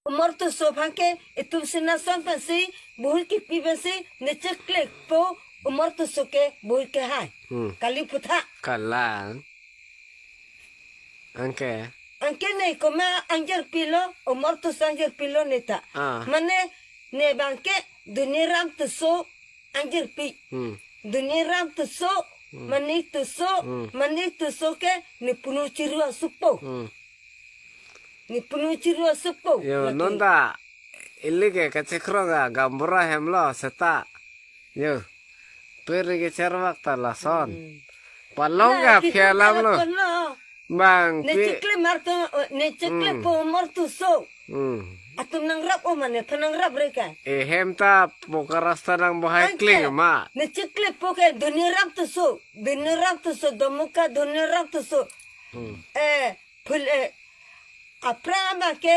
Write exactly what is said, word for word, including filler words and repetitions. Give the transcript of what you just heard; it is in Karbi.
Umor Tisso aphan ke itum si nason pensi, buhir kipi pensi, ne chiklepo Umor Tisso ke buhir kehai. Hmm. Kali putha. Kalang. Anke. Anke ne komat angjirpilo, Umor Tisso angjirpilo ne ta. Ah. Mane ne abang ke Doniram Tisso angjirpi. Hmm. Doniram Tisso, Hmm. Manik Tisso, Hmm. Manik Tisso ke ne punu chiru asupo. Hmm. Ne punu chiru asupo. Yo, mati. Non ta ili ke kachekrong a gaonbura hemlo seta. Yo. Peri ke cherwak ta lason. Hmm. Palong Na, ka kita phialam lo. Pala pala. Bang Ne pi. chikle mar to, ne chiklepo Hmm. Umor Tisso. Hmm. Atum nangrap o mane, pha nangrap re ka. Ehem ta poka rasta nang bohai Anke. kling ma. Ne chiklepo ke Doniram Tisso. Doniram Tisso, Domuka Doniram Tisso. Hmm. Eh, phul, eh, aphrang abang ke